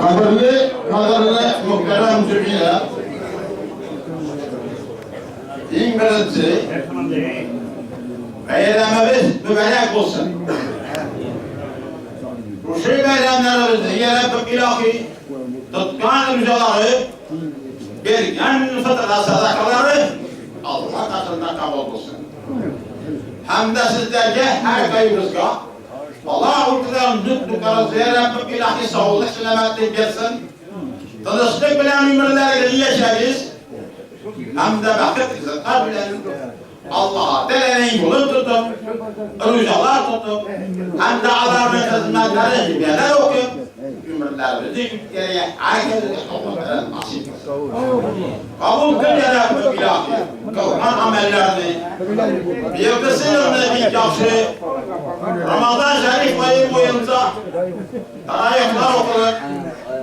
Кадерле, кадерле мөхтәрәм җөмия. Иң беренче бәйрәмебез мөбарәк булсын. Шушы бәйрәмнәребезне я Раббым илаһи тоткан рузалары, биргән фытырга садакалары Алла катында кабул булсын. Һәм дә сезләргә һәр кайбызга Бала уртадан дүрт тукталып Я Раббым илаһи саулык, сәламәтлек бирсен. Тынычлык белән өмерләрегезне яшәгез. Һәм дә бәхет изатлар белән Аллаһ Тәгаләнең юлын тотып, рузалар тотып, һәм дә аларның хезмәтләрен җөмләләр укып, өмерләребезне үткәрергә һәркемгә Аллаһ Тәгалә насыйп кылсын. Кабул кыл, я Раббым илаһи, кылган гамәлләрне. Быелгысы елны бик яхшы Рамазан шәриф ае буенча таравихлар укылып,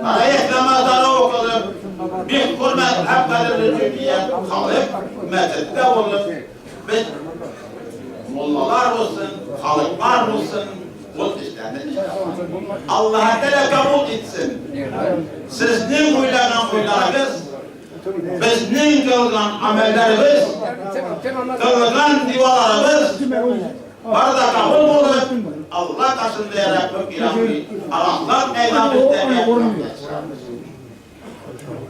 таравих намазлары укылып, бик хөрмәт һәм кадерле җөмия халык мәчеттә булып, без муллалар булсын, халыклар булсын, ул эшләрне эшләп. Аллаһ Тәгалә кабул итсен. Сезнең уйлаган уйларыгыз, безнең кылган гамәлләребез, кылган диваларыбыз бар да кабул булып, Алла каршында я Раббым илаһи, рахмат әйлә безләргә.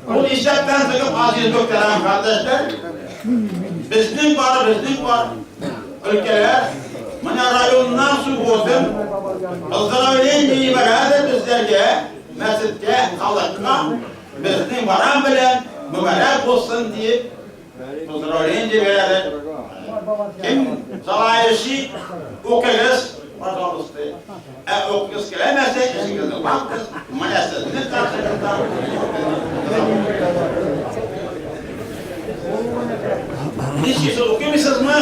Ул исәптән чыгып, азиз мөхтәрәм кардәшләр, безнең бар, безнең бар өлкәләр, менә районнан субботын поздравление җибәрәде безләргә, мәчеткә, халыкка, безнең барам белән мөбарәк булсын диеп, поздравление җибәрәде. Кем желающий, укыгыз, пожалуйста. Ә укыгыз киләмәсә, эшегезне вакыт, менә сезнең каршыгызда. Ничек укымыйсызмы?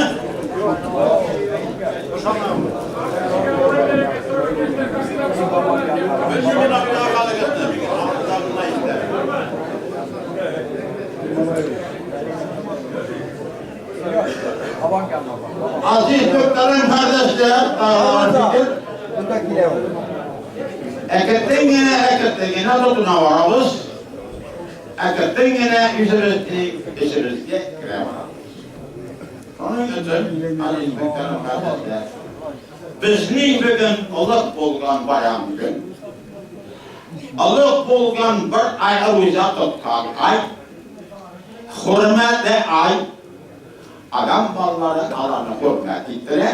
Aziz muhterem kardeşler, fikir. Әкертен генә, әкертен генә тотына барабыз. Әкертен генә үзебезнең эшебезгә керә барабыз. Шуның өчен, aziz muhterem kardeşler, безнең бүген олуг булган байрам көн. Олуг булган бер ай руза тоткан ай, хөрмәтле ай, адам балалары аларны хөрмәт иттерә.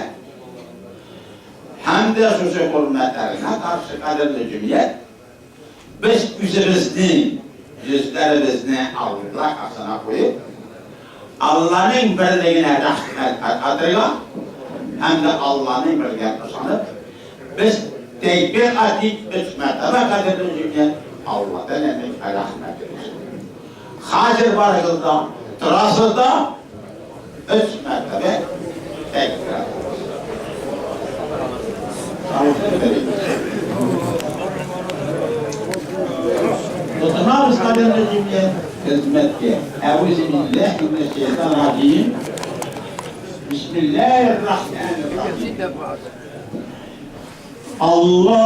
Һәм дә шушы хөрмәтләренә каршы кадерле җөмият, без үзебезнең йөзләребезне Алла каршына куеп, Алланың берлегенә рәхмәт атырга һәм дә Алланың берлегенә ышанып, без тәкбир атик өч мәртәбә кадерле җөмият, Алла Тәгаләнең рәхмәте булсын. Хәзер барыгыз да торасыз да өч мәртәбә тәкбир атыгыз. Тотынабыз кадерле җөмият хезмәткә. Әгүзү билләһи минәш-шәйтанир-раҗим. Бисмиллаһир-рахманир-рахим. Аллаһу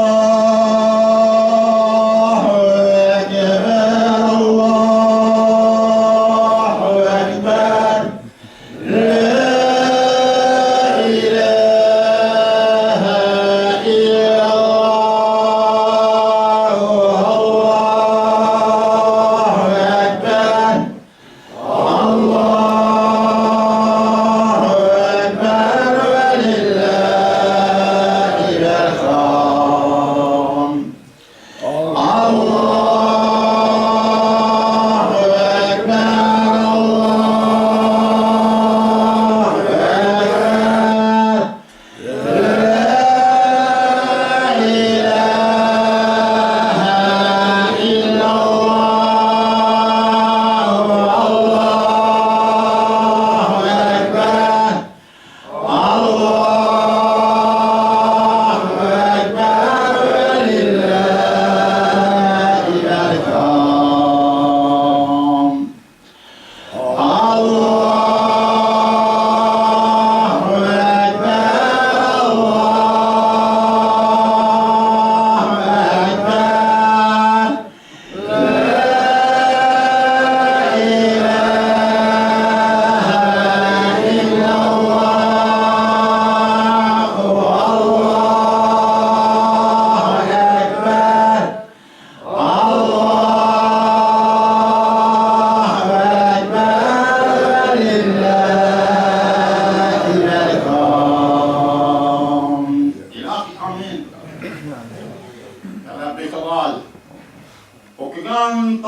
әкбәр, Аллаһу әкбәр. Ла илаһа иллаллаһ, Аллаһу әкбәр. Аллаһу әкбәр вә лиллаһил хамд.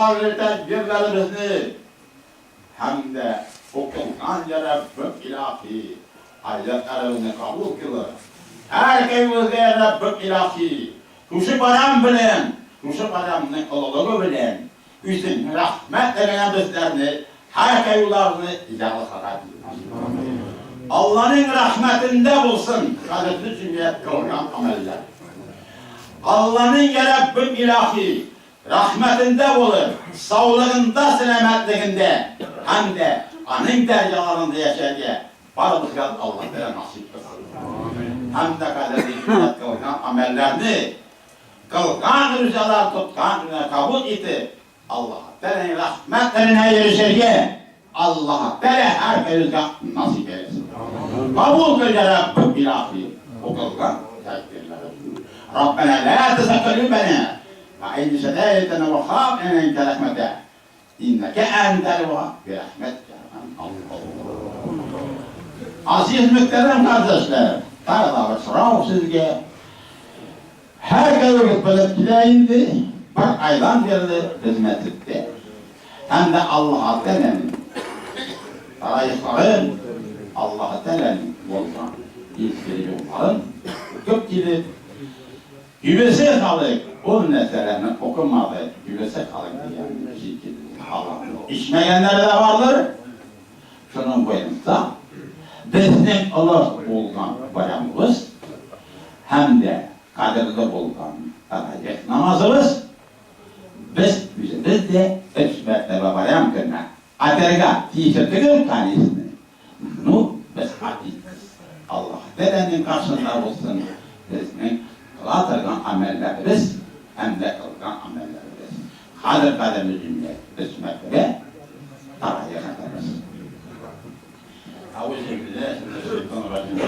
кадерле тәкбирләребезне һәм дә укылган Я Раббым илаһи аятьләребезне кабул кылып, һәркайбызга Я Раббым илаһи шушы байрам белән, шушы байрамның олылыгы белән Үзеңнең рәхмәтләреңә безләрне, һәркаюларны җәлхага бир. Алланың рәхмәтендә булсын кадерле җөмият кылган гамәлләр. Алланың я Раббым илаһи рәхмәтендә булып, саулыгында, сәламәтлегендә һәм дә аның дәрьяларында яшәргә барыбызга да Аллаһ Тәгалә насыйп кылсын. Һәм дә кадерле җөмият кылган гамәлләрне Кылган рузалар тоткан гына кабул итеп, Аллаһы Тәгаләнең рәхмәтләренә ирешергә Аллаһы Тәгалә һәрберебезгә насыйп әйләсен. Кабул кыл, я Раббым илаһи, укылган тәкбирләребезне. Раббәнә лә тузиг кулубәнә бәгъде из һәдәйтәнә вә һаб ләнә минкә рәхмәтә иннәкә әнтәл вәһһаб бирәхмәтикә Азиз мөхтәрәм кардәшләр, тагы да бер сорау сезгә. Һәркайыбыз белеп килә инде, бер айдан бирле без мәчеттә. Һәм дә Аллаһы Тәгаләнең тараихларын, Аллаһы Тәгаләнең булган изге юлларын укып килеп, күбесе халык ул нәрсәләрне укымады, күбесе халык дигән шикелле, аларны ишмәгәннәре дә бардыр. Шуның буенча безнең олы булган байрамыбыз һәм дә кадерле булган тәравих намазыбыз, без үзебез дә өч мәртәбә байрам көнне атәргә тиешле түгел, конечно, ну без атыйбыз. Аллаһы Тәгаләнең каршында булсын безнең кыла торган гамәлләребез һәм дә кылган гамәлләребез. Хәзер кадерле җөмлә өч мәртәбә таравих әйтәбез. Әгъүзү билләһи минәш-шәйтанир-раҗим.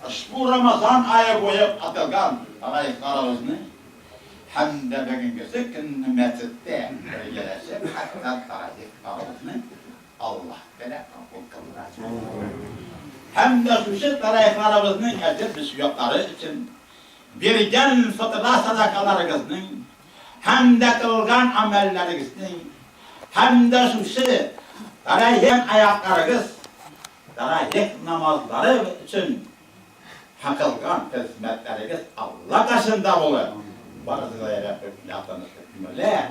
Ushbu Ramazan ayı boyu atılgan tarayıqlarımızны hem de bugünküsü kunni mescidde birgalashib hatta tarayıqlarımızны Allah Teala qabul qilsin. Hem de şu tarayıqlarımızның ajr bisyoqlari uchun bergan fitra sadaqalaringizning hem de qilgan amallaringizning hem de şu tarayıq ayaqlarınız tarayıq namazları uchun qilgan xizmatlaringiz Allah qarşısında olur. Barızıga Rabbim ömürler,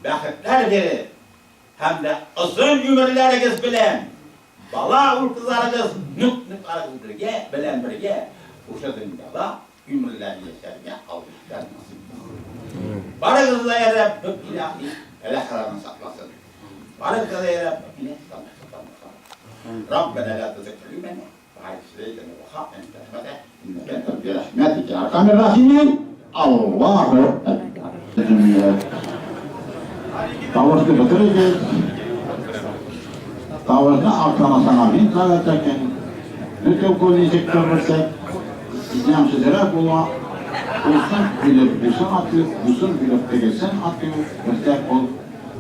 baxtlar verir. Hem de uzun ömürleriniz bilen, bala ul qızlarınız, nük-nüklarınız birge, bilen birge, o'sha dunyoda ömürler yaşarga Allah nasip qilsin. Barızıga Rabbim ilahi Allah saqlasın. Barızıga Rabbim ilahi ربنا لا تزغ قلوبنا بعد إذ هديتنا وهب لنا إنك أنت برحمتك يا أرحم الراحمين. الله أكبر. Tavuşlu bitireceğiz. Tavuşlu akşama bin zaten. Bütün konuyu görürsek, İslam sizlere bula, olsun bilip busun atıyor, busun bilip tegesin atıyor, göster ol,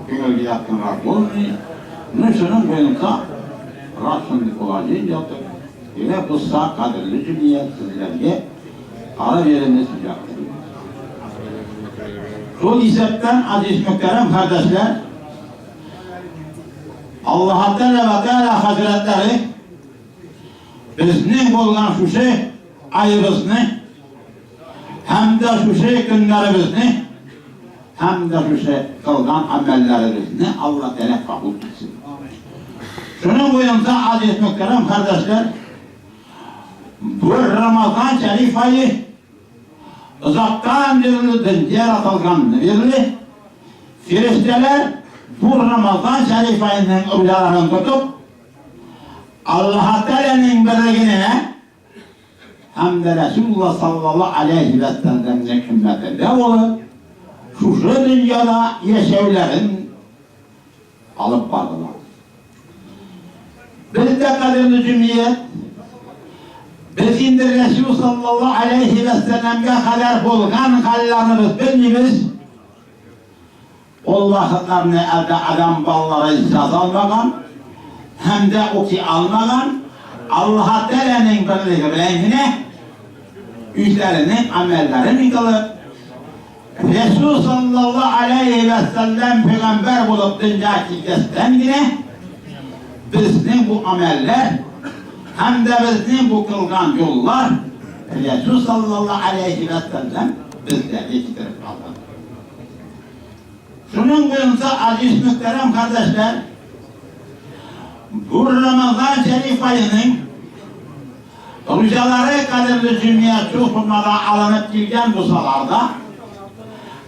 gönülge yakınlar olmuyor. Nüşünün boyunca Rabbim olacağını yaptık. Yine bu sağ kadirli cümleye sizlerge ara verilmesi yaptı. Şu isepten aziz muhterem kardeşler, Allah Teala ve Teala Hazretleri bizning bo'lgan shu şey ayimizni hem de şu şey günlerimizni hem de şu şey qilgan amellerimizni Allah Teala kabul etsin. Şunun boyunca aziz muhterem kardeşler, bu Ramazan Şerif ayı uzaktan verildi, yaratılgan verildi. Firişteler bu Ramazan Şerif ayının uyarını tutup Allah Teala'nın birliğine hem de Resulullah sallallahu aleyhi ve sellem'in hükmetinde olup şu dünyada yaşevlerin alıp vardılar. Biz de kadirli cümliyet, biz indi Resul sallallahu aleyhi ve sellem'e kadar bulgan hallarını bilmiyoruz. O vaxtlarını elde adam balları icaz almagan, hem de o ki almagan, Allah Teala'nın birliği bilen üzerinin amellerini kılıp, Рәсүл саллаллаһу алейһи вә сәлләм пәйгамбәр булып дөнья килгәчтән генә безнең бу амәлләр һәм дә безнең бу кылган юллар Рәсүл саллаллаһу алейһи вә сәлләм безләргә китереп калды. Шуның буенча, азиз мөхтәрәм кардәшләр, бу Рамазан шәриф аеның Рузалары кадерле җөмия шул формада алынып килгән булсалар да,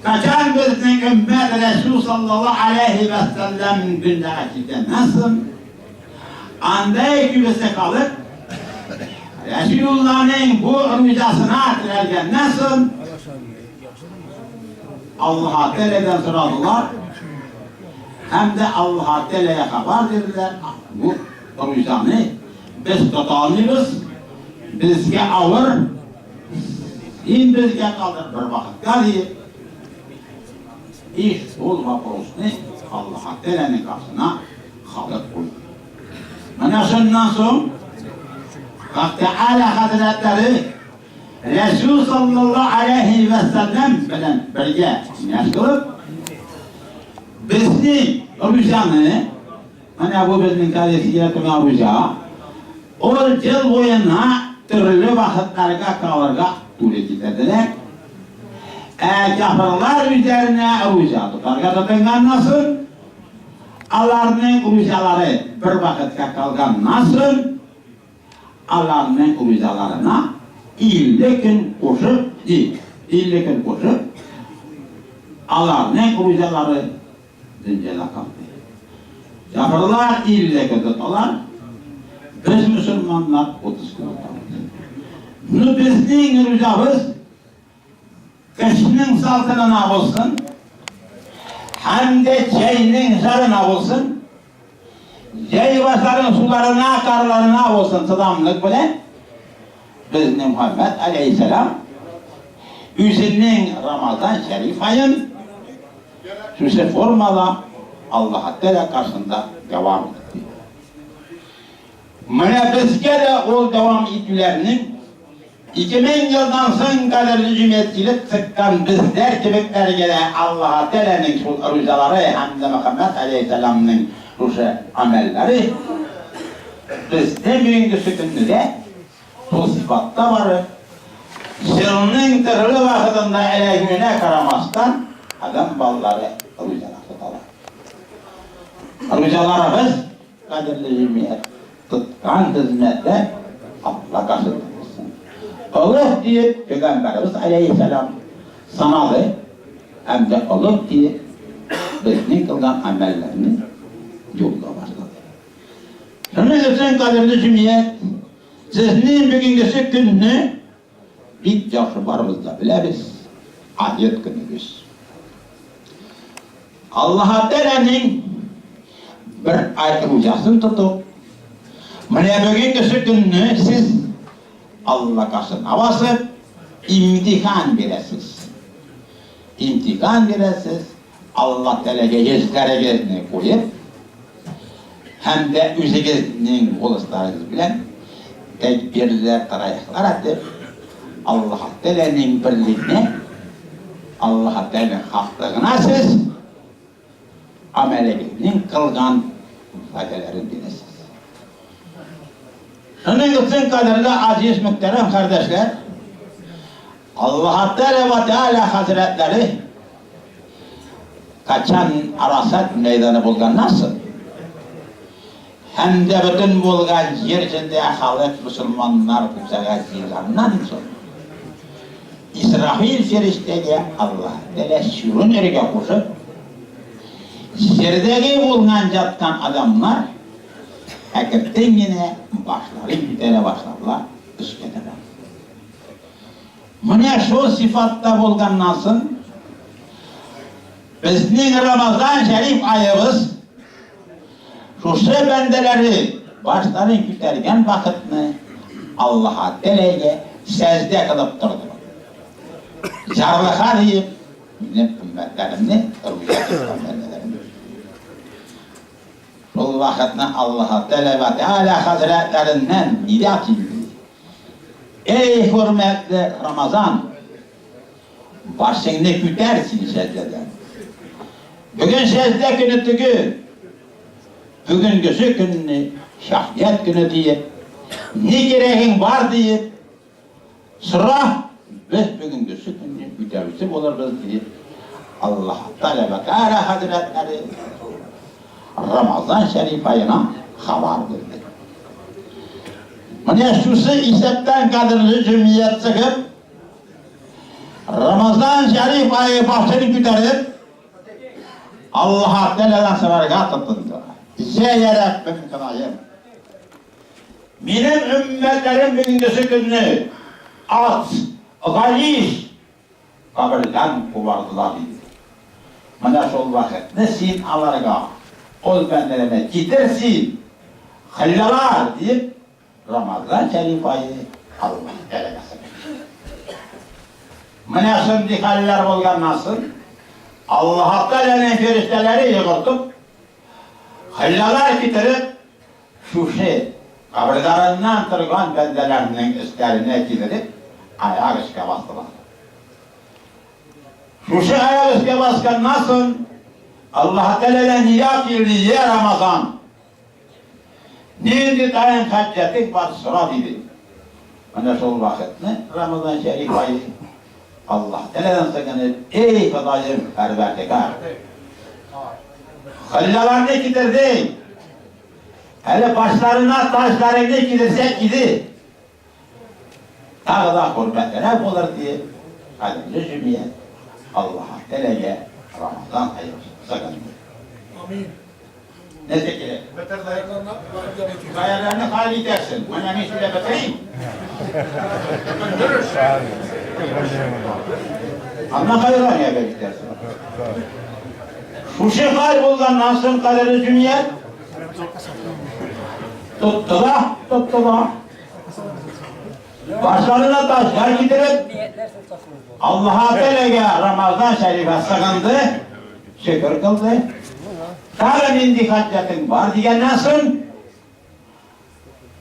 качан безнең өммәт Рәсүл саллаллаһу алейһи вә сәлләм дөньяга килгәннән соң, андай күбесе халык Рәсүлулланың бу рузасына терәлгәннән соң, Аллаһ Тәгаләдән сорадылар һәм дә Аллаһ Тәгаләгә хәбәр бирделәр, бу рузаны Без тота алмыйбыз, безгә авыр, син безгә калдыр бер вакытка диеп, и шул вопросны Аллаһ Тәгаләнең каршына халык куйды. Менә шуннан соң Хак Тәгалә хәзрәтләре Рәсүл саллаллаһу алейһи вә сәлләм белән бергә киңәш кылып, безнең рузаны Менә бу безнең хәзер торган хуҗа. Ул ел буена төрле вакытларга калырга туры китерделәр. Ә кяферлар үзләренә руза тотарга тотынганнан соң, аларның рузалары бер вакытка калганнан соң, аларның рузаларына 50 көн кушып, 50 көн кушып, аларның рузалары Дөньяда калды. Кяферлар 50 көн тоталар, без мөселманнар 30 көн тотабыз. Ну безнең рузабыз кышның салкынына булсын, һәм дә җәйнең жарына булсын, җәй башларының суларына, карларына булсын чыдамлык белән безнең Мөхәммәд алейһиссәлам үзенең Рамазан шәриф аен Шушы формада Аллаһ Тәгалә каршында дәвам итте. Менә безгә дә ул дәвам итүләрнең 2000 елдан соң кадерле җөмият килеп чыккан безләр кебекләргә дә Аллаһ Тәгаләнең шул рузалары һәм дә Мөхәммәд алейһиссәламның шушы амәлләре безнең бүгенгесе көнне дә Шул сыйфатта барып, елның төрле вакытында эләгүенә карамастан, адәм балалары рузалар тоталар. Рузаларыбыз, кадерле җәмгыять, тоткан хезмәте Алла каршында булсын. Олуг диеп Пәйгамбәребез алейһиссәлам санады һәм дә олуг диеп безнең кылган гамәлләрне юлга башлады. Шуның өчен, кадерле җөмият, сезнең бүгенгесе көнне бик яхшы барыбыз да беләбез, Ахирәт көнегез. Аллаһ Тәгаләнең бер ай рузасын тотып, менә бүгенгесе көнне сез Алла каршына басып, имтихан бирәсез. Имтихан бирәсез, Алла Тәгаләгә йөзләрегезне куеп һәм дә үзегезнең голосларыгыз белән тәкбирләр, тараяхлар әйтеп, Аллаһ Тәгаләнең берлегенә, Аллаһ Тәгаләнең хаклыгына сез амәлегезнең кылган файдаларын бирәсез. Шуның өчен, кадерле азиз мөхтәрәм кардәшләр, Аллаһ Тәгалә вә Тәгалә хәзрәтләре качан Арасат мәйданы булганнан соң, һәм дә бөтен булган җир йөзендә халык мөселманнар күчәргә җыелганнан соң, Исрафил фирештәгә Аллаһ Тәгалә сүрен өрергә кушып, җирдәге булган яткан адамнар әкертен генә башларын күтәрә башладылар өскә таба. Менә шул сыйфатта булганнан соң, безнең Рамазан шәриф аебыз шушы бәндәләре башларын күтәргән вакытны Аллаһ Тәгаләгә сәҗдә кылып торды. Ярлыка диеп, минем өммәтләремне руза тоткан бәндәләремне. Шул вакытны Аллаһ Тәгалә вә Тәгалә хәзрәтләреннән нида килде. Эй, хөрмәтле Рамазан! Башыңны күтәр син сәҗдәдән. Бүген сәҗдә көне түгел. Бүгенгесе көнне шаһият көне диеп, ни кирәгең бар диеп, сора, без бүгенгесе көнне үтәүче булырбыз диеп, Аллаһ Тәгалә вә Тәгалә хәзрәтләре Рамазан шәриф аена хабар бирде. Менә шушы исәптән кадерле җөмият чыгып, Рамазан шәриф ае башын күтәреп, Аллаһ Тәгаләдән сорарга тотынды. Йә, йә Раббым Ходаем! Минем өммәтләрем бүгенгесе көнне ач, галиш кабердән кубардылар, диде. Менә шул вакытны син аларга, кол бәндәләренә китер син, хәллалар, диеп, Рамазан шәриф ае Аллаһ Тәгаләгә сыгынды. Менә шундый хәлләр булганнан соң, Аллаһ Тәгаләнең фәрештәләре йогыртып, хәллалар китереп, шушы каберләреннән торган бәндәләрнең өсләренә кидереп, аяк өскә бастылар. Шушы аяк өскә басканнан соң, Аллаһ Тәгаләдән нидә килде, Йә Рамазан! Нинди тагын хаҗәтең бар, сора, диде. Менә шул вакытны Рамазан шәриф ае Аллаһ Тәгаләдән сыгынып, Эй, Ходаем, Пәрвәрдегар! Хәллаларны китердең. Әле башларына таҗларыңны кидерсәк иде. Тагы да хөрмәтлерәк булыр диеп, кадерле җөмият Аллаһ Тәгаләгә Рамазан ае сыгынды. Амин. Нәрсә кирәк? Гаяләрне хәл итәрсең. Менә мин сөйләп бетерим. Аннан хәйран ябә итәрсең. Шушы хәл булганнан соң, кадерле җөмият, тотты да, тотты да. Башларына ташлар китереп, Аллаһ Тәгаләгә Рамазан шәрифә сыгынды, шөкер кылды. Тагы нинди хаҗәтең бар дигәннән соң,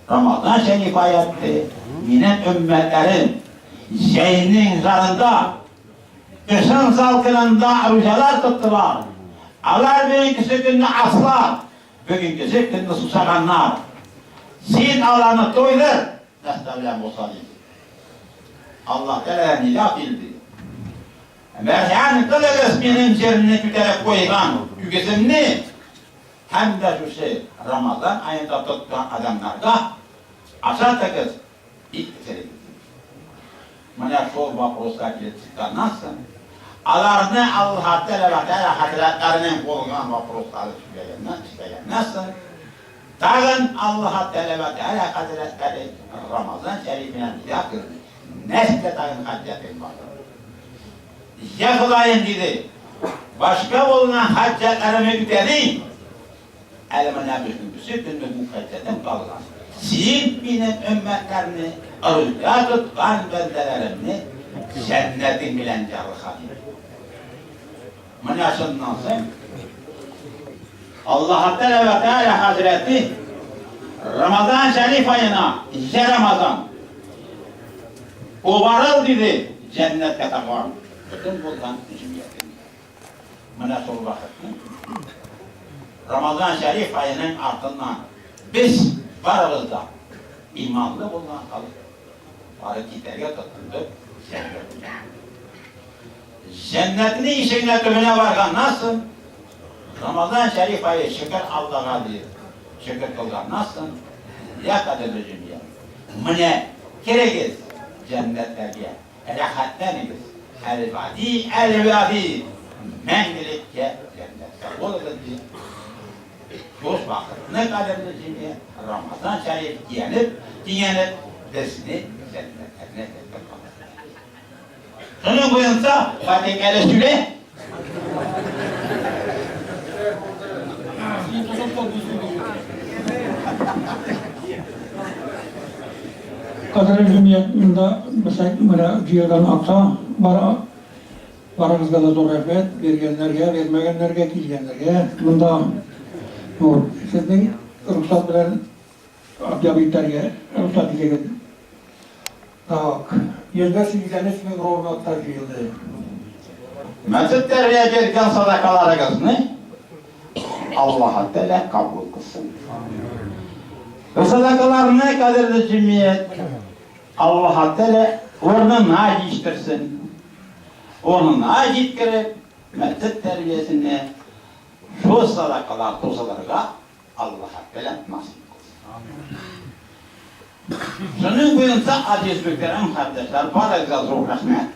Рамазан шәриф аятты, минем өммәтләрем җәйнең зарында, кышын салкынында рузалар тоттылар. Алар бүгенге көнне аслар, бүгенгесе көнне сусаганнар. Син аларны туйдыр, нәрсә белән булса диде. Аллаһ Тәгалә нидә килде. Мәрһәм кылыгыз минем җирне күтәреп куйган үгеземне һәм дә шушы Рамазан аенда тоткан адәмнәргә ашатыгыз, ит пешерегез. Менә шул вопроска килеп чыкканнан соң, аларны Аллаһ Тәгалә вә Тәгалә хәзрәтләренең булган вопрослары сөйләгәннән, эшләгәннән соң, тагын Аллаһ Тәгалә вә Тәгалә хәзрәтләре Рамазан шәрифенә нидә килде, нәрсә тагын хаҗәтең бар? Йә Ходаем, диде, башка булган хаҗәтләремне үтәдең, Әле менә бүгенгесе көнне бу хаҗәтем калган. Син минем өммәтләрне, руза тоткан бәндәләремне җәннәтең белән ярлыка, диде. Менә шуннан соң Аллаһ Тәгалә вә Тәгалә хәзрәте Рамазан шәриф аена, йә Рамазан, кубарыл, диде, җәннәткә табан бөтен булган җөмләтен. Менә шул вакытны Рамазан шәриф аеның артыннан без барыбыз да иманлы булган халык барып китәргә тотындык җәннәткә. Җәннәтнең ишегенә төбенә барганнан соң Рамазан шәриф ае шөкер Аллага диеп шөкер кылганнан соң, я кадерле җөмия, менә керегез җәннәтләргә. Рәхәтләнегез, әлбади, әлбади, мәңгелеккә җәннәттә булыгыз, дип, шул вакытны кадерле җиңе Рамазан шәриф киянеп, киңәнеп, безне җәннәтләренә кертеп калдырды. Шуның буенча, Фатих әле сөйлә. Кадерле җәмгыять, монда менә җыелган акча бар. Барыгызга да зур рәхмәт, биргәннәргә, бирмәгәннәргә, килгәннәргә. Монда вот, сезнең рөхсәт белән объяв итәргә рөхсәт итегез. Так, 183 мең ровно акча җыелды. Мәчетләргә биргән садакаларыгызны Аллаһ Тәгалә кабул кылсын. Бу садакаларны кадерле җәмгыять Аллаһ Тәгалә урынына җиткерсен. Урынына җиткереп, мәчет тәрбиясенә шул садакалар тузылырга Аллаһ Тәгалә насыйп кылсын. Шуның буенча азиз мөхтәрәм кардәшләр, барыгызга зур рәхмәт.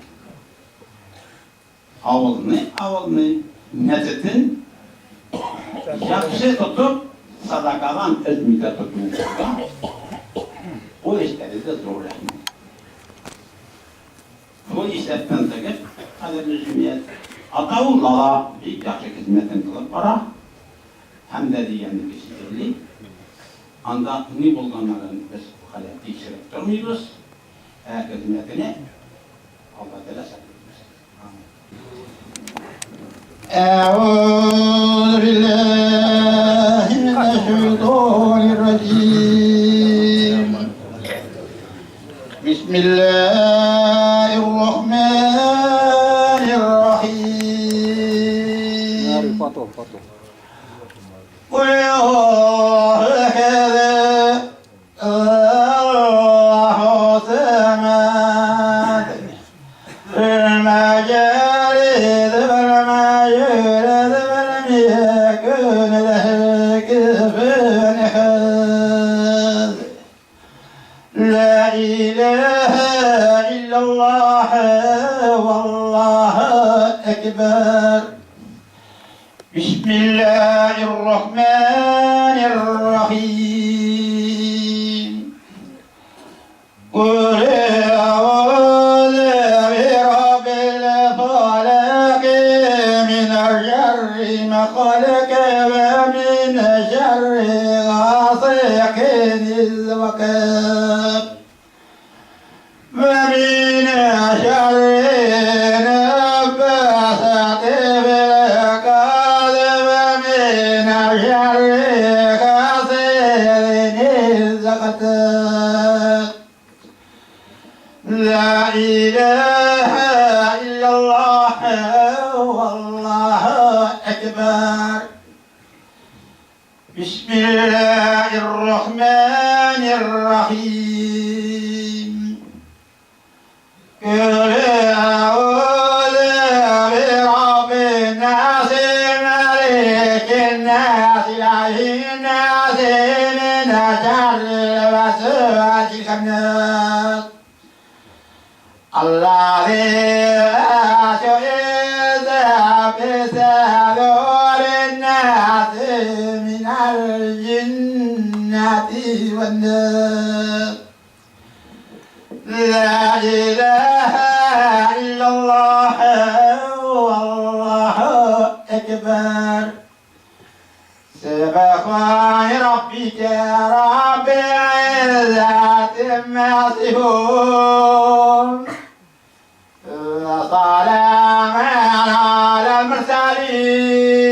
Авылны, авылны мәчетен яхшы тотып, садакадан өзмичә тотуыгызга, ул эшләрегезгә зур рәхмәт. Шул исәптән чыгып, кадерле җәмгыять, Атаулла да бик яхшы хезмәтен кылып бара, һәм дә дигәннеке шикелле, анда ни булганнарын без хәләл тикшереп тормыйбыз, ә хезмәтенә Алла Тәгалә саклый белсен. أعوذ بالله من الشيطان الرجيم بسم الله الرحمن الرحيم قل هو الله أحد الله الصمد لم يلد ولم يولد ولم يكن له كفوا أحد لا إله إلا الله والله أكبر بسم الله الرحمن الرحيم قل أعوذ برب الفلق من شر ما خلق ومن شر غاسق إذا وقب ومن شر النفاثات في العقد ومن شر حاسد إذا حسد لا إله إلا الله والله أكبر بسم الله الرحمن الرحيم قل أعوذ برب الناس ملك الناس إله الناس من شر الوسواس الخناس الذي يوسوس في صدور الناس من الجنة والناس لا إله إلا الله والله أكبر سبحان ربك رب العزة عما يصفون وسلام على المرسلين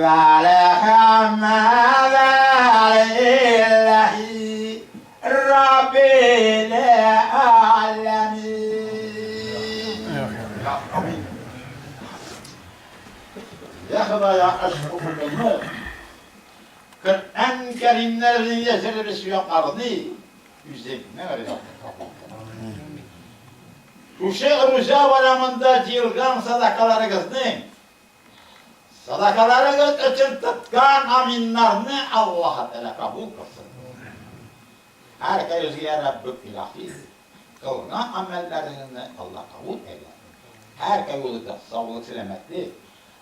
والحمد لله رب العالمين. Я Ходая, эш укытуны, Коръән Кәримнәрне яшереп якларны үзеңне ризалык. Шушы руза байрамында җыелган садакаларыгызны, садакаларыгыз өчен тоткан аминнарны Аллаһ Тәгалә кабул кылсын. Һәр кайсыгызга Раббы илаһи кылган гамәлләреңне Аллаһ кабул әйләсен. Һәр кайсыгызга саулык, сәламәтлек,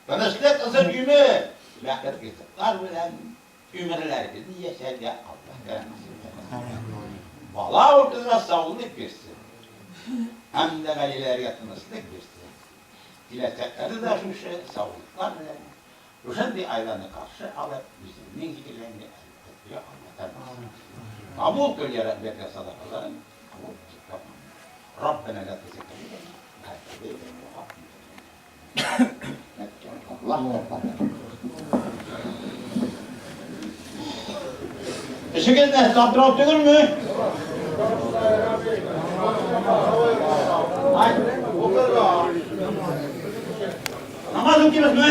тынычлык, озын гомер, бәхет, ризыклар белән өмерләрегезне яшәргә Аллаһ Тәгалә насыйп әйләсен. Бала уртасына саулык бирсен. Һәм дә гаиләләргә тынычлык бирсен. Киләчәкләре дә шушы саулыклар белән, шушындый айларны каршы алып, үзеңнең зикерләреңне әйтергә Аллаһ Тәгалә насыйп итсен. Кабул кыл, я Рабби, садакаларын кабул ит. Раббана ла тузиг кулубана бәгъдә из Эшегез нәрсә, аптырау түгелме? Ай. Укырга. Намаз укыйбызмы?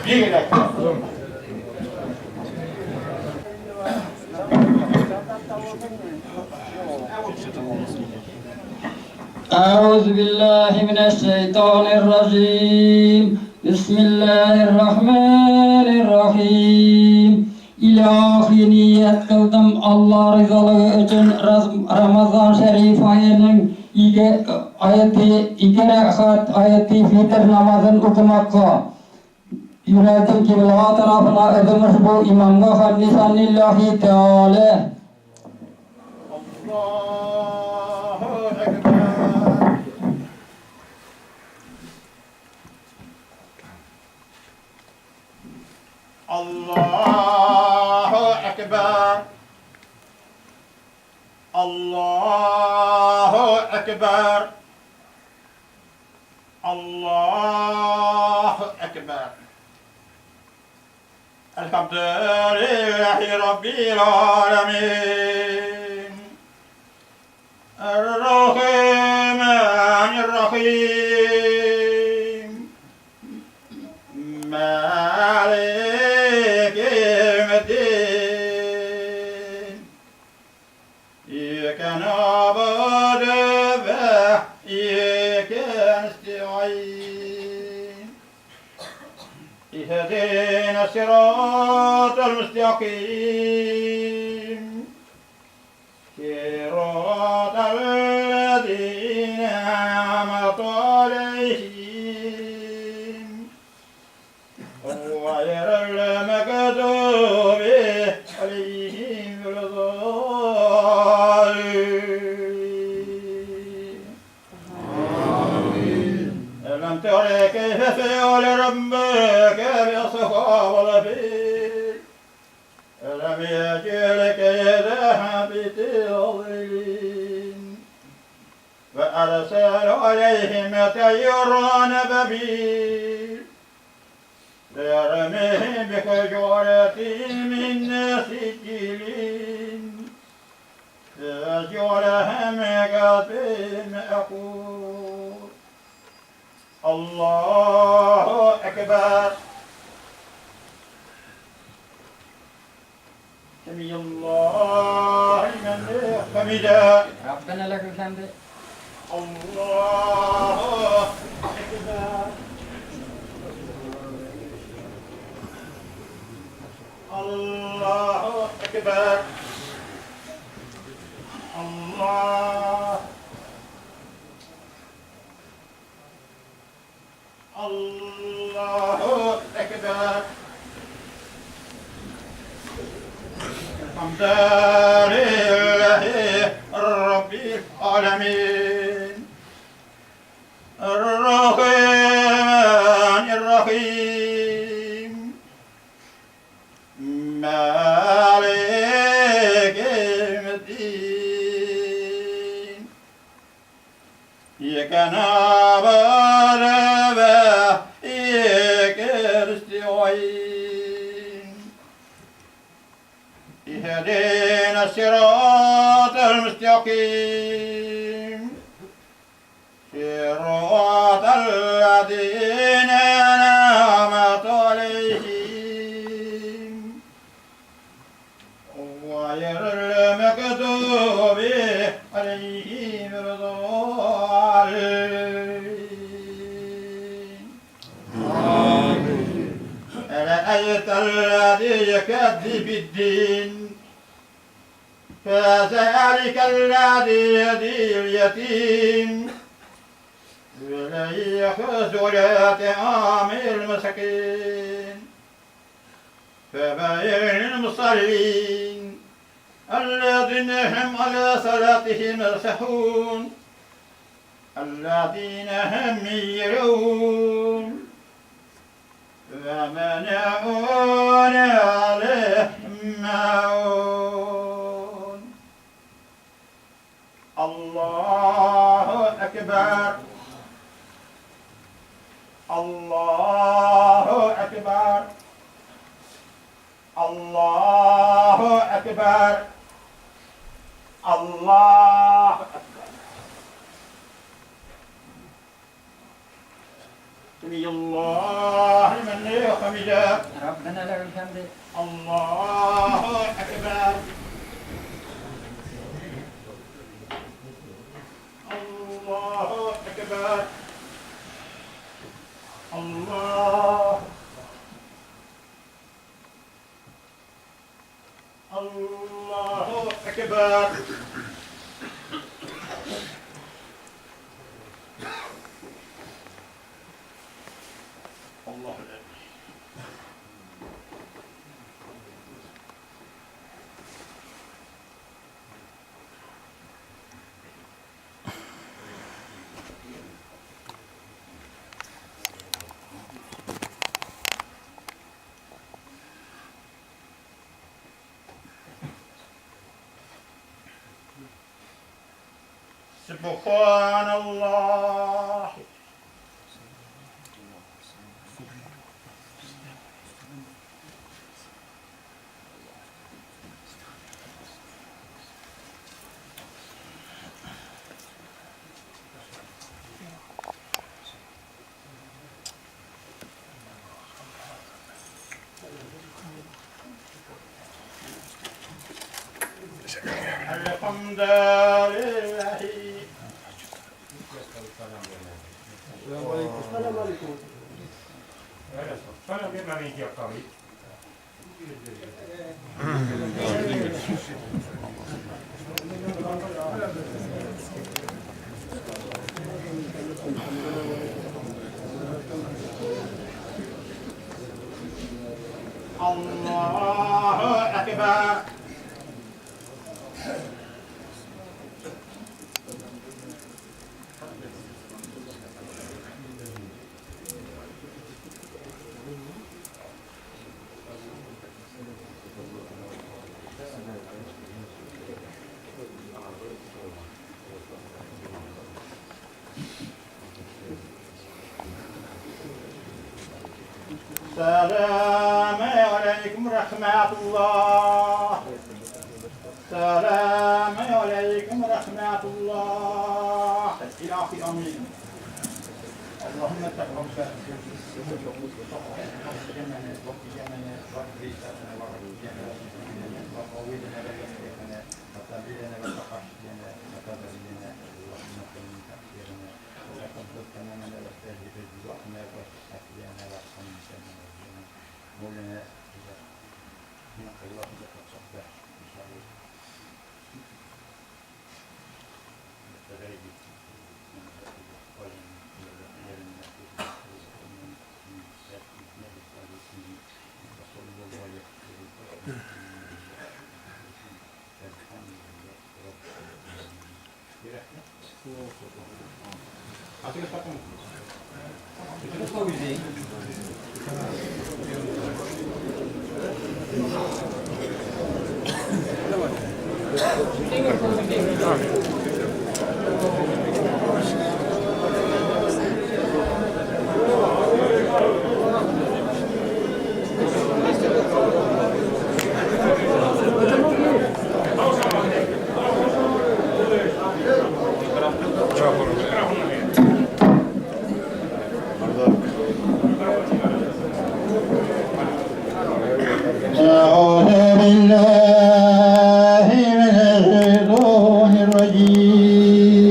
Бигрәк. أعوذ بالله من الشيطان الرجيم بسم الله الرحمن الرحيم Ilahi niyet kıldım Allah rızalığı için Ramazan Şerif ayının iki ayeti, iki rekat ayeti fitr namazın okumakla yöneldim kibla tarafına ödümüş bu imamga hallisan lillahi teala. Allahu Ekber. Allahu Ekber. Allahu Ekber. Allahu Ekber. Elhamdülillahi Rabbil alemin. الرحمن الرحيم مالك يوم الدين إياك نعبد وإياك نستعين اهدنا الصراط المستقيم صراط الذين أنعمت عليهم غير المغضوب عليهم ولا الضالين. ألم تر كيف فعل ربك بأصحاب الفيل؟ ألم يجعل كيدهم في تضليل وأرسل عليهم طيرا أبابيل ترميهم بحجارة من سجيل فجعلهم كعصف مأكول. الله أكبر. سمع الله لمن حمده. ربنا لك الحمد. الله أكبر. الله أكبر. الله الله أكبر. الحمد لله رب العالمين الرحمن الرحيم مالك يوم الدين إياك نعبد وإياك نستعين اهدنا الصراط المستقيم صراط الذين أنعمت عليهم غير المغضوب عليهم ولا الضالين. أرأيت الذي يكذب بالدين؟ فذلك الذي يدعو اليتيم ولا يحض على طعام المساكين. فويل للمصلين الذين هم على صلاتهم ساهون الذين هم يراءون ويمنعون الماعون. الله أكبر. الله أكبر. الله أكبر. الله أكبر. سمي الله لمن حمده. ربنا لك الحمد. الله أكبر. الله أكبر. الله الله أكبر. الله أكبر. سبحان الله. الحمد لله. الله أكبر. السلام عليكم ورحمة الله. السلام عليكم ورحمة الله. إلهي آمين. اللهم تقبل. أعوذ بالله من الشيطان الرجيم.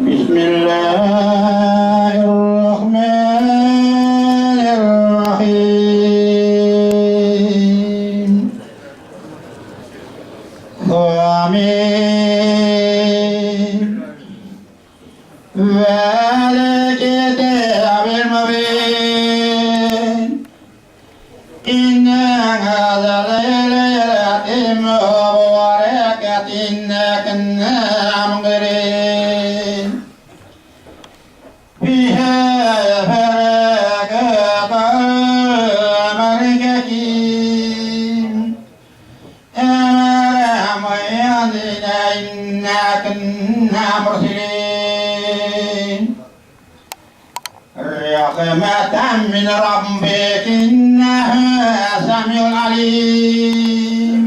بسم الله الرحمن الرحيم. آمين. والكتاب المبين. إن هذا الليلة مباركة إنا كنا منذرين. فيها يفرق أمر حكيم. أمر يهدنا إنا كنا مرسلين. رحمة من ربك إنه سميع عليم.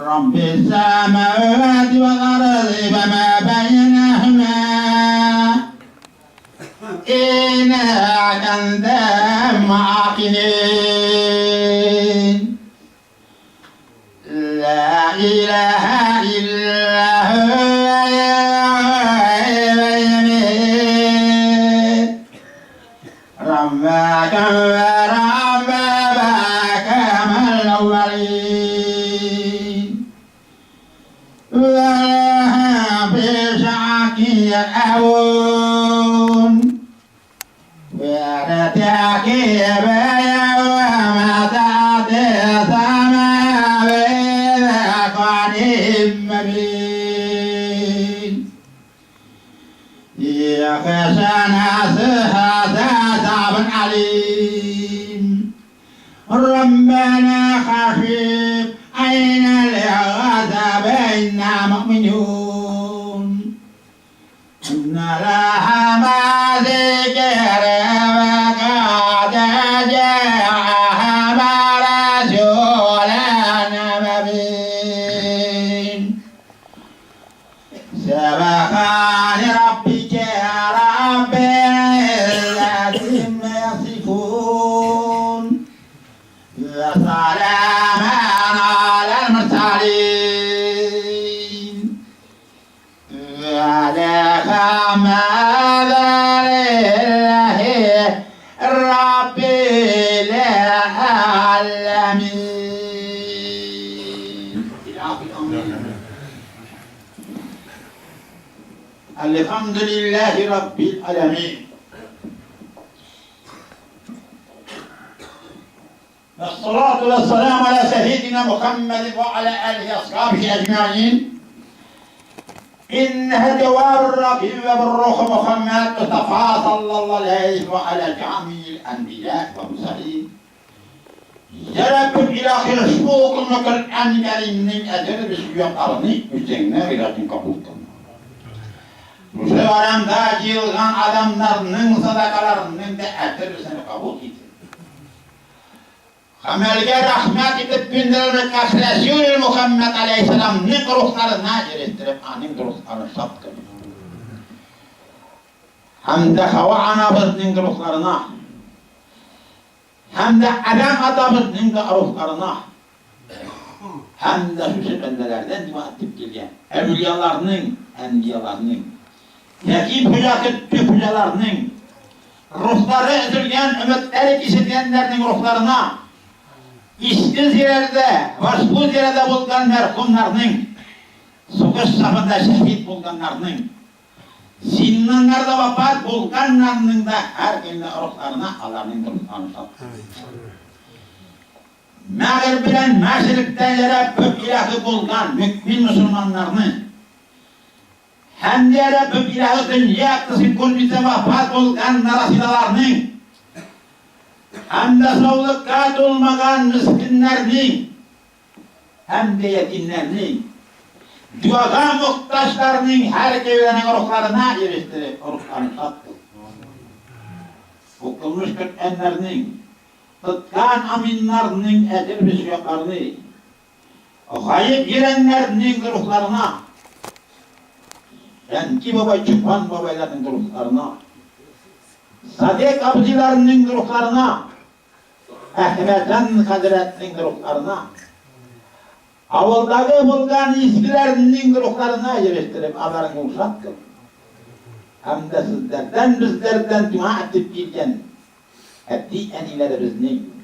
رب السماوات والأرض وما بينهما. أنتم عاقلين لا إله إلا هو ويميت ربك ورب آبائكم الأولين ولها بشعك الأون ورتكب يوم تأتي السماء بذقن مبين يخشى ناسها عذاب عليم ربنا خفيف أين العذاب إنا مؤمنون إن لها ما ذكر وقد جاءها ما رسولا مبين سبحان ربك رب العزة عما يصفون وسلام على المرسلين والحمد لله رب العالمين الحمد لله رب العالمين والصلاة والسلام على سيدنا محمد وعلى آله وأصحابه أجمعين إنها دوار الرقيب بالروح محمد مصطفى صلى الله عليه وعلى جميع الأنبياء والمرسلين Ya Rabbim ilahi şu okunma Kur'an-ı Kerim'in ecri ve üzerine ilahin kabul kıl. Bu aramda yığılgan adamlarının sadakalarının da ecri kabul et. Amelge rahmet edip bindirilmek Resulü Muhammed Aleyhisselam'ın ruhlarına eriştirip anın ruhlarını şad kıl. Hem de Hava anamızın ruhlarına, hem de Adem atamızın da ruhlarına, hem de şu bendelerden dua edip gelgen evliyalarının, enbiyalarının, Nekip hocası tüp hocalarının, ruhları üzülgen, ümitleri kesilgenlerinin ruhlarına, işsiz yerlerde, başbuz yerlerde bulgan merhumlarının, sokuş safında şehit bulganlarının, zindanlarda vefat bulganlarının da her günde ruhlarına Allah'ın ruhlarını sattı. Mağrib bilen meşrikten yere büyük ilahı bulgan mümin Müslümanlarını, hem de yere büyük ilahı dünya kısım kulübüze vefat bulgan narasidalarının, hem de sağlıkka dolmagan miskinlerinin, hem de yetimlerinin, duaga muhtaçlarının her gevrenin ruhlarına eriştirip ruhlarını sattı. Okulmuş Kur'anlarının, tutkan aminlarının ecir bir suyaklarını, gayip girenlerinin ruhlarına, Renki baba, Çupan babaylarının ruhlarına, Sadık abdilerinin ruhlarına, Ahmet'in Hazretinin ruhlarına, Avuldagi bulgan eskilerinin ruhlarına eriştirip Allah'ın uşak kıl. Hem de sizlerden bizlerden dua edip gelgen Ebdi enilerimizin,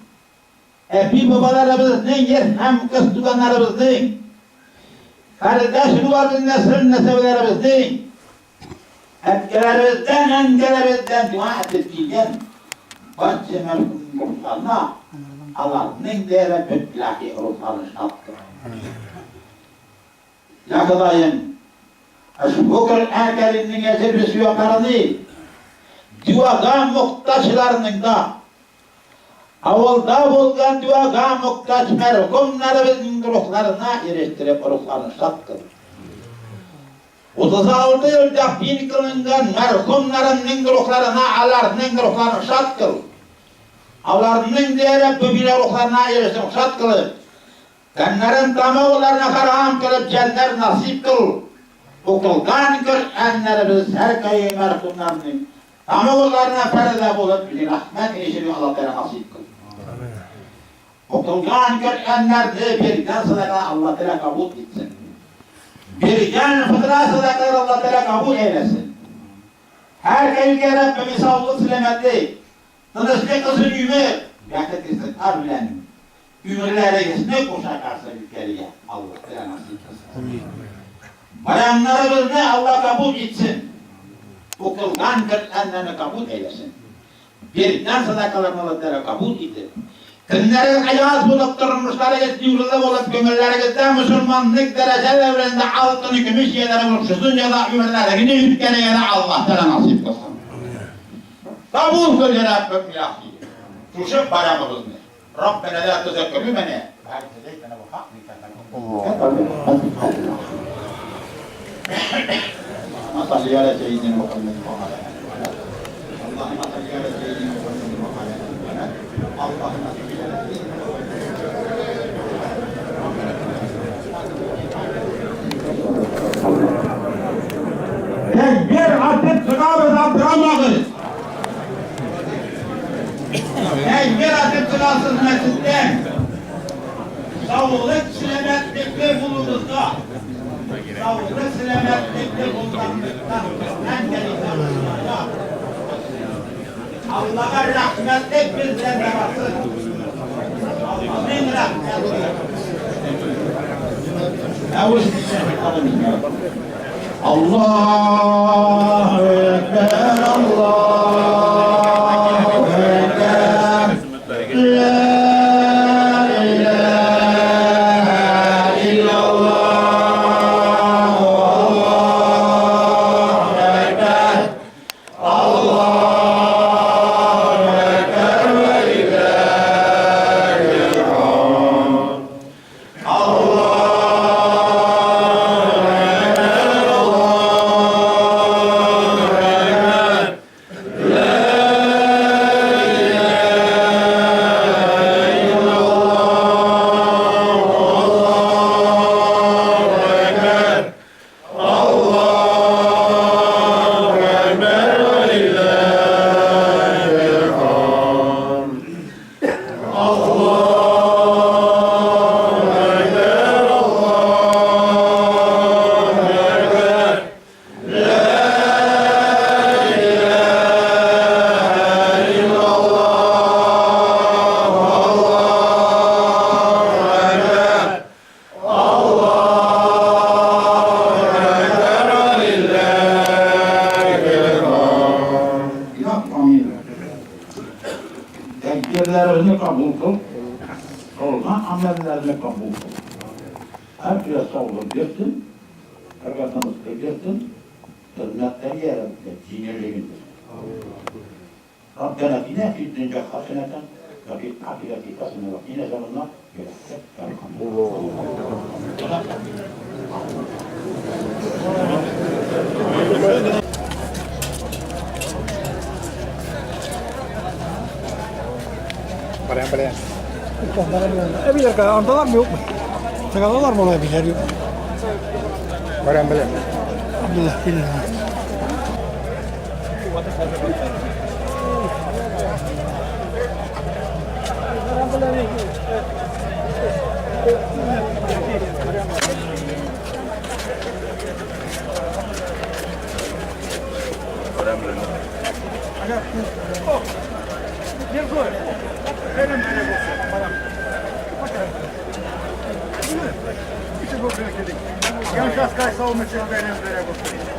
ebi babalarımızın, yerhem kız tuganlarımızın, kardeş ruhlarımızın, nesil nesevlerimizin, etkilerimizden, engelerimizden dua edip gelgen barcha merhum ruhlarına Allah'ın değeri büyük ilahi ruhlarını şad kıl. Ya Kudayım, bu Kur'an-ı Kerim'in ecir suyaklarını, duaga muhtaçlarının da, avulda bulgan duaga muhtaç merhumlarımızın ruhlarına eriştirip ruhlarını şad kıl. 36 yıl defin kılıngan merhumlarının ruhlarına, Allah'ın ruhlarını şad kıl. Allah'ın değeri böbile ruhlarına eriştirip şad kılıp, Kanların tamamlarına haram kılıp cennet nasip kıl. Okuldan Kur'anlarımız her kayı merhumlarının Тамырларына пәрдә булып, рәхмәт ирешергә Алла Тәгалә насыйп кыл. Укылган Коръәннәрне биргән садака Алла Тәгалә кабул итсен. Биргән фытра садакалар Алла Тәгалә кабул әйләсен. Һәр кемгә Раббыбыз саулык, сәламәтлек, тынычлык, озын гомер, бәхет, ризыклар белән өмерләрегезне куша каршы үткәрергә Алла Тәгалә насыйп кылсын. Байрамнарыбызны Алла кабул итсен. Укылган Коръәннәрне кабул әйләсен. Биргән садакаларны Алла Тәгалә кабул итеп, көннәрегез аяз булып, тормышларыгыз нурлы булып, күңелләрегездә мөселманлык дәрәҗәләре белән дә алтын, көмеш ияләре булып, шушы дөньяда гомерләрегезне үткәрергә дә Алла Тәгалә насыйп кылсын. Кабул кыл, я Раббым, илаһи, шушы байрамыбызны. Раббана ла тузиг кулубана бәгъдә из һәдәйтәнә вә һаб اللهم صل على سيدنا محمد وعلى آله اللهم صل على سيدنا محمد وعلى آله اللهم صل على سيدنا Tekbir atıp çıkamız Abdurrahman. Tekbir atıp çıkarsız mescitten. Sağlık selametlikli bulunuzda. Sağlık selametlikli bulunuzda. Allah'a rahmetlik bizden arasın. Allah'ın rahmeti. Allahu Ekber, Allahu Ekber. La ilahe illallah, Allahu Ekber. Allahu Ekber ve lillahil hamd. Allahu Ekber, Allahu Ekber. La ilahe illallah, Allahu Ekber. Allahu Ekber ve lillahil hamd. Allahu Ekber, Allahu Ekber. La ilahe illallah, Allahu Ekber. Allahu Ekber ve lillahil hamd. Ya amin. Tekbirlerini kabul kıl. Kılgan amellerini kabul kıl. Herkese sağlık versin. Herkese versin. Hizmetleri yarabbim, zinirliğindir. Rabbena atina fid dünya haseneten ve fil ahireti haseneten ve qina azaben nar. Әбиләр андалармы юкмы? Чыгалалармы ул әбиләр юк? Барам беләм. Абдулла килә. Yan şas kaysa olmasın benim bere bu.